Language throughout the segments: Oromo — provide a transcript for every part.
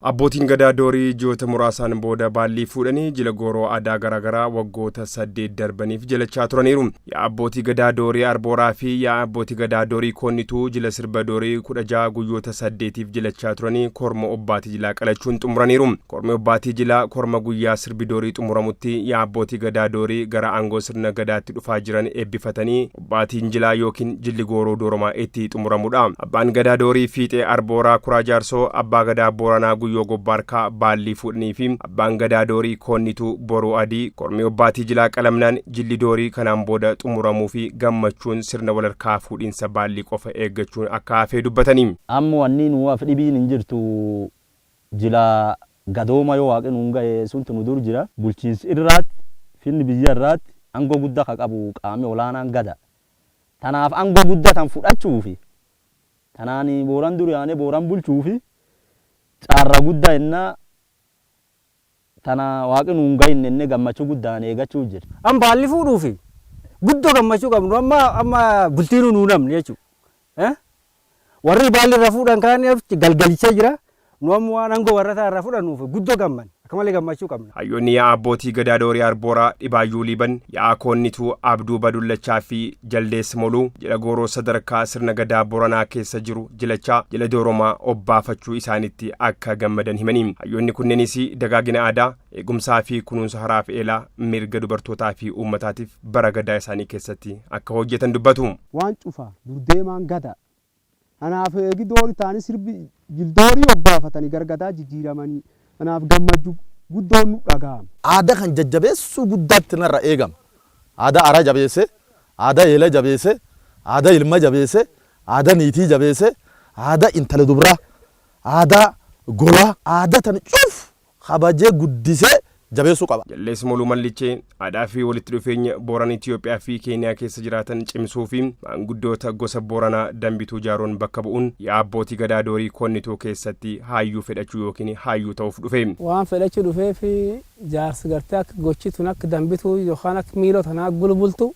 Abbootiin Gadaa Doorii ji'oota muraasaan booda baallii fuudhanii jila gooroo aadaa garaagaraa waggoota 8 darbaniif jilachaa turaniiru. Yaa abbootii Gadaa Doorii Arbooraa fi yaa abbootii Gadaa Doorii Koonnituu jila sirba Doorii 16 guyyoota 8f jilachaa turanii korma obbaatii jilaa qalachuun xumuraniiru. Kormi obbaatii jilaa korma guyyaa sirbi Doorii xumuramutti yaa abbootii Gadaa Doorii gara aangoo sirna Gadaatti dhufaa jiran eebbifatanii obbaatiin jilaa yookiin jilli gooroo dooromaa itti xumuramudha. Abbaan Gadaa Doorii Fiixee Arbooraa Kuraa Jaarsoo, Abbaa Gadaa Booranaa Guyyoo Gobbaarkaa baallii fuudhanii fi Abbaan Gadaa Doorii Koonnituu Boruu Adii kormi obbaatii jilaa qalamnaan jilli Doorii kanaan booda xumuramuu fi gammachuun sirna walharkaa fuudhinsa baallii qofa eeggachuun akka hafee dubbatanii. Amma wanni nu hafe dhibiin hin jirtu, jila gadooma yoo waaqi nuun gahe suntu nu dur jira. Bulchiinsi irraatti finni biyya irraatti aangoo guddaa ka qabu qaamni olaanaan Gada. Tanaaf aangoo guddaa tan fudhachuufi tanaan Booran dur yaanee Booran bulchuufi caarra guddaa innaa tana waaqi nuun gahinne innee gammachuu guddaan eegachuu jira. Amma baalli fuudhuufi guddoo gammachuu qabnu, amma bultiinuu nuu namni jechuudha. Warri baalli irra fuudhan kaan galgalichaa jira. Nu amma waan aangoo warra isaa irraa fudhannuuf guddoo gamman, akka malee gammachuu qabna. Hayyoonni yaa'a abbootii Gadaa Doorii Arbooraa Dhibaayyuu Liiban, yaa'a Koonnituu Abduu Badullachaa fi Jaldees Moluu jila gooroo sadarkaa sirna Gadaa Boranaa keessa jiru jilachaa jila dooromaa obbaafachuu isaanitti akka gammadan himanii. Hayyoonni kunneenis dagaagina aadaa, eegumsaa fi kunuunsa haraaf eelaa, mirga dubartootaa fi uummataatiif bara Gadaa isaanii keessatti akka hojjetan dubbatu. Waan cufa durdeemaan Gada. Kanaaf eegi doorii ta'anii sirbi jildoorii obbaafatanii gargadaa jijjiiramanii, kanaaf gammachuu guddoon nu dhaga'ama. Aadaa kan jajjabeessuu guddaatti narra eegama. Aadaa araa jabeesse, aadaa eela jabeesse, aadaa ilma jabeesse, aadaa niitii jabeesse, aadaa intala dubraa, aadaa golaa, aadaa tan cuf kabajee guddisee jabeessuu qaba. Jallees Moluu Mallichee aadaa fi walitti dhufeenya Booran Itoophiyaa fi Keeniyaa keessa jiraatan cimsuu fi maanguddoota gosa Booranaa Dambituu Jaaroon bakka bu'uun yaa abbootii Gadaa Doorii Koonnituu keessatti haayyuu fedhachuu yookiin haayyuu ta'uuf dhufe. Waan fedhachuu dhufeef jaarsi gartee akka gochituun akka Dambituu yookaan akka miiloo tanaa gulbultu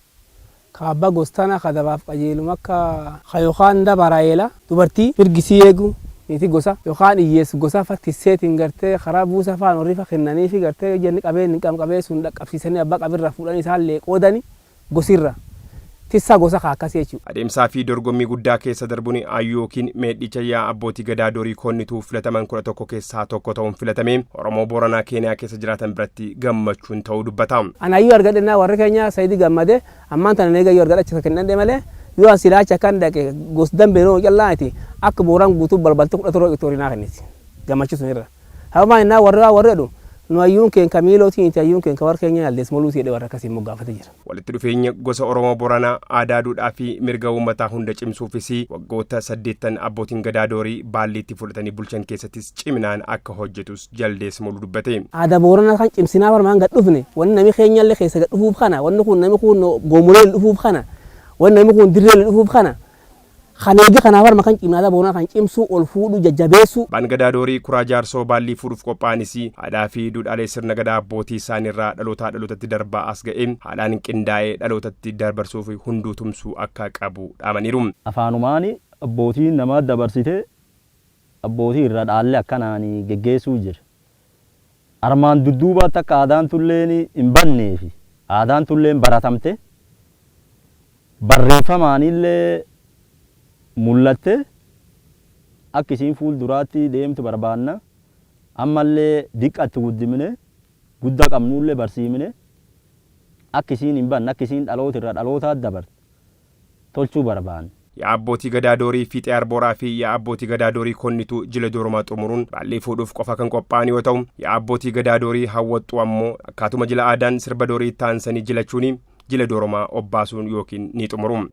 kaabbaa gostana kadabaaf qajeeluma akka yookaan dabaraa'eela dubartii mirgisii eegu, niitii gosa yookaan hiyyeessu gosa fattiseetiin gartee karaa buusa faan horii fa kennanii fi gartee jenni qabeen hin qabee sun dhaqqabsiisanii abbaa qabirra fuudhanii isaan qoodani gosirra tissaa gosa kaa akkasii jechuudha. Adeemsaa fi dorgommii guddaa keessa darbuun hayyuu yookiin meedhicha yaa abbootii Gadaa Doorii Koonnituu filataman 11 keessaa tokko ta'uun filatame Oromoo Booranaa Keeniyaa keessa jiraatan biratti gammachuun ta'uu dubbata. Ana hayyuu argadhennaa warri keenya sayidi gammade, ammaan tana eega hayyuu argadha achi kennadhe malee yoo an silaacha kan dhaqe gos dambee callaati akka Booran guutuu balbalti 17 itti horinaa kenniti gammachuu sun irra. Hamaa innaa warri waa warri jedhu nu hayyuun keen kamiilootiin itti hayyuun keen ka warra keenya Jaldees Moluutii jedhe warra akkasii moggaafate jira. Walitti dhufeenya gosa Oromoo Booranaa, aadaa, duudhaa fi mirga uummataa hunda cimsuufis waggoota 8 abbootiin Gadaa Doorii baalliitti fudhatanii bulchan keessattis ciminaan akka hojjetus Jaldees Moluu dubbate. Aadaa Booranaa kan cimsinaa barmaan gad dhufne, wanni nami keenyallee keessa gad dhufuuf kana, wanni kun nami kun goomolee dhufuuf kana, wanni nami kun dirree dhufuuf kana. Kan eegi kanaaf harma kan cimna aadaa Booranaa kan cimsuu, ol fuudhuu, jajjabeessuu. Abbaan Gadaa Doorii Kuraa Jaarsoo baallii fuudhuuf qophaa'anis aadaa fi duudhaalee sirna Gadaa abbootii isaaniirraa dhalootaa dhalootatti darbaa as ga'e haalaan qindaa'ee dhalootatti dabarsuuf hunduu tumsuu akka qabu dhaamaniiru. Afaanumaan abbootiin nama dabarsite, abbootii irra dhaalle akkanaan geggeessuu jira. Armaan dudduubaatti akka aadaan tulleen hin banneefi aadaan tulleen baratamte barreeffamaanillee mul'atte akka isiin fuulduraatti deemtu barbaanna. Ammallee diqqatti guddimne, guddaa qabnullee barsiifne, akka isiin hin banne, akka isiin dhaloota irraa dhalootaatti dabarte tolchuu barbaanna. Yaa abbootii Gadaa Doorii Fiixee Arbooraa fi yaa abbootii Gadaa Doorii Koonnituu jila dooromaa xumuruun baallii fuudhuuf qofa kan qophaa'an yoo ta'u, yaa abbootii Gadaa Doorii Hawwaxxuu ammoo akkaatuma jila aadaan sirba Doorii itti aansanii jilachuun jila dooromaa obbaasuun yookiin ni xumuru.